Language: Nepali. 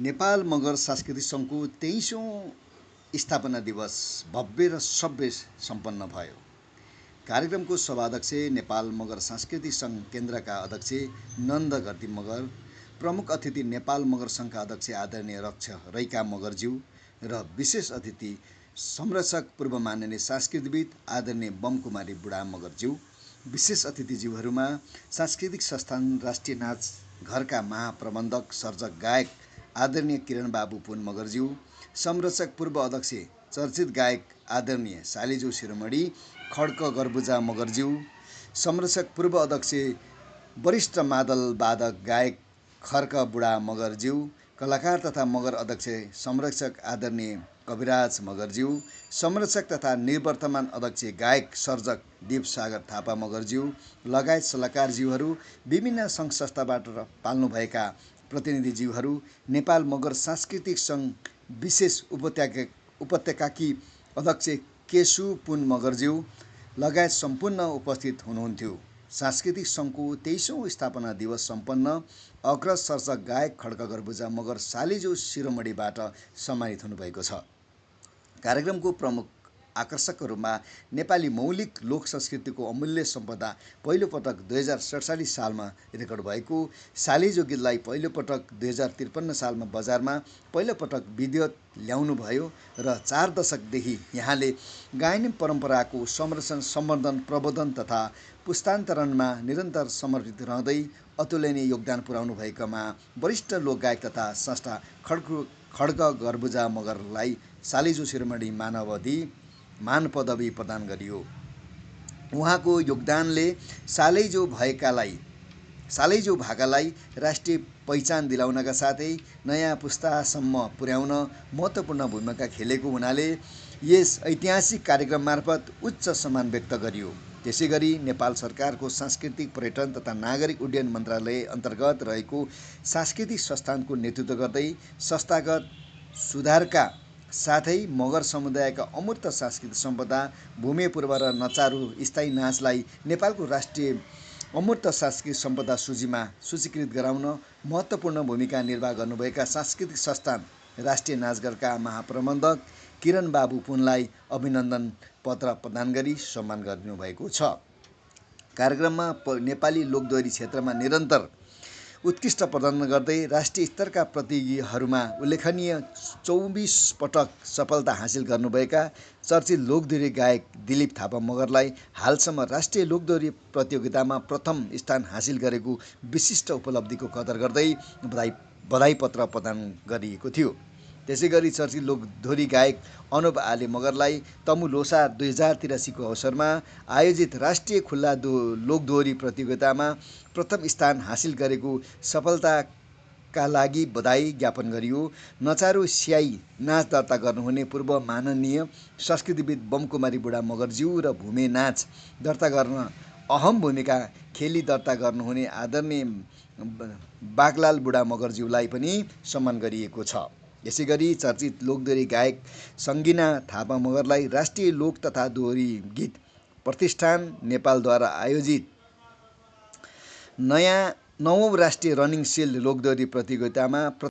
नेपाल मगर सांस्कृतिक सङ्घको 23औं स्थापना दिवस भव्य र सभ्य सम्पन्न भयो। कार्यक्रमको सभाध्यक्ष नेपाल मगर सांस्कृतिक सङ्घ केन्द्रका अध्यक्ष नन्द घरती मगर, प्रमुख अतिथि नेपाल मगर सङ्घका अध्यक्ष आदरणीय रक्ष रैका मगरज्यू र विशेष अतिथि संरक्षक पूर्व माननीय संस्कृतिविद आदरणीय बमकुमारी बुढा मगरज्यू। विशेष अतिथिज्यूहरूमा सांस्कृतिक संस्थान राष्ट्रिय नाच घरका महाप्रबन्धक सर्जक गायक आदरणीय किरण बाबु पुन मगरज्यू, संरक्षक पूर्व अध्यक्ष चर्चित गायक आदरणीय शालिजो शिरोमणि खड्क गर्बुजा मगरज्यू, संरक्षक पूर्व अध्यक्ष वरिष्ठ मादल वादक गायक खर्क बुढा मगरज्यू, कलाकार तथा मगर अध्यक्ष संरक्षक आदरणीय कविराज मगरज्यू, संरक्षक तथा निवर्तमान अध्यक्ष गायक सर्जक दीप सागर थापा मगरज्यू लगायत सल्लाहकारज्यूहरू, विभिन्न सङ्घ संस्थाबाट पाल्नुभएका प्रतिनिधिज्यूहरू, नेपाल मगर सांस्कृतिक सङ्घ विशेष उपत्यकाकी अध्यक्ष केशु पुन मगरज्यू लगायत सम्पूर्ण उपस्थित हुनुहुन्थ्यो। सांस्कृतिक सङ्घको 23औं स्थापना दिवस सम्पन्न अग्रज सर्जक गायक खड्क गर्बुजा मगर शालिजो शिरोमणिबाट सम्मानित हुनुभएको छ। कार्यक्रमको प्रमुख आकर्षकहरूमा नेपाली मौलिक लोक संस्कृतिको अमूल्य सम्पदा पहिलोपटक 2047 सालमा रेकर्ड भएको शालिजो गीतलाई पहिलोपटक 2053 सालमा बजारमा पहिलोपटक विधिवत ल्याउनुभयो र 4 दशकदेखि यहाँले गायन परम्पराको संरक्षण, सम्वर्धन, प्रबोधन तथा पुस्तान्तरणमा निरन्तर समर्पित रहँदै अतुलनीय योगदान पुर्याउनु भएकामा वरिष्ठ लोकगायक तथा स्रष्टा खड्क गर्बुजा मगरलाई शालिजो शिरोमणि मान पदवी प्रदान गरियो। उहाँको योगदानले सालैजो भाकालाई राष्ट्रिय पहिचान दिलाउनका साथै नयाँ पुस्तासम्म पुर्याउन महत्त्वपूर्ण भूमिका खेलेको हुनाले यस ऐतिहासिक कार्यक्रम मार्फत उच्च सम्मान व्यक्त गरियो। त्यसैगरी नेपाल सरकारको सांस्कृतिक पर्यटन तथा नागरिक उड्डयन मन्त्रालय अन्तर्गत रहेको सांस्कृतिक संस्थानको नेतृत्व गर्दै संस्थागत सुधारका साथै मगर समुदायका अमूर्त सांस्कृतिक सम्पदा भूमिपूर्व र नचारु स्थायी नाचलाई नेपालको राष्ट्रिय अमूर्त सांस्कृतिक सम्पदा सूचीमा सूचीकृत गराउन महत्त्वपूर्ण भूमिका निर्वाह गर्नुभएका सांस्कृतिक संस्थान राष्ट्रिय नाचघरका महाप्रबन्धक किरण बाबु पुनलाई अभिनन्दन पत्र प्रदान गरी सम्मान गर्नुभएको छ। कार्यक्रममा नेपाली लोकदोहोरी क्षेत्रमा निरन्तर उत्कृष्ट प्रदर्शन गर्दै राष्ट्रिय स्तरका प्रतियोगीहरूमा उल्लेखनीय 24 पटक सफलता हासिल गर्नुभएका चर्चित लोकदोहोरी गायक दिलीप थापा मगरलाई हालसम्म राष्ट्रिय लोकदोहोरी प्रतियोगितामा प्रथम स्थान हासिल गरेको विशिष्ट उपलब्धिको कदर गर्दै बधाई पत्र प्रदान गरिएको थियो। त्यसैगरी चर्चित लोकदोहोरी गायक अनुप आले मगरलाई तमु लोसार 2083 को अवसरमा आयोजित राष्ट्रिय खुल्ला लोकदोहोरी प्रतियोगितामा प्रथम स्थान हासिल गरेको सफलताका लागि बधाई ज्ञापन गरियो। नचारु स्याही नाच दर्ता गर्नुहुने पूर्व माननीय संस्कृतिविद बमकुमारी बुढा मगरज्यू र भूमे नाच दर्ता गर्न अहम भूमिका खेली दर्ता गर्नुहुने आदरणीय बागलाल बुढा मगरज्यूलाई पनि सम्मान गरिएको छ। यसैगरी चर्चित लोकदोहोरी गायक सङ्गिना थापा मगरलाई राष्ट्रिय लोक तथा दोहोरी गीत प्रतिष्ठान नेपालद्वारा आयोजित 9औं राष्ट्रिय रनिङ सिल्ड लोकदोहोरी प्रतियोगितामा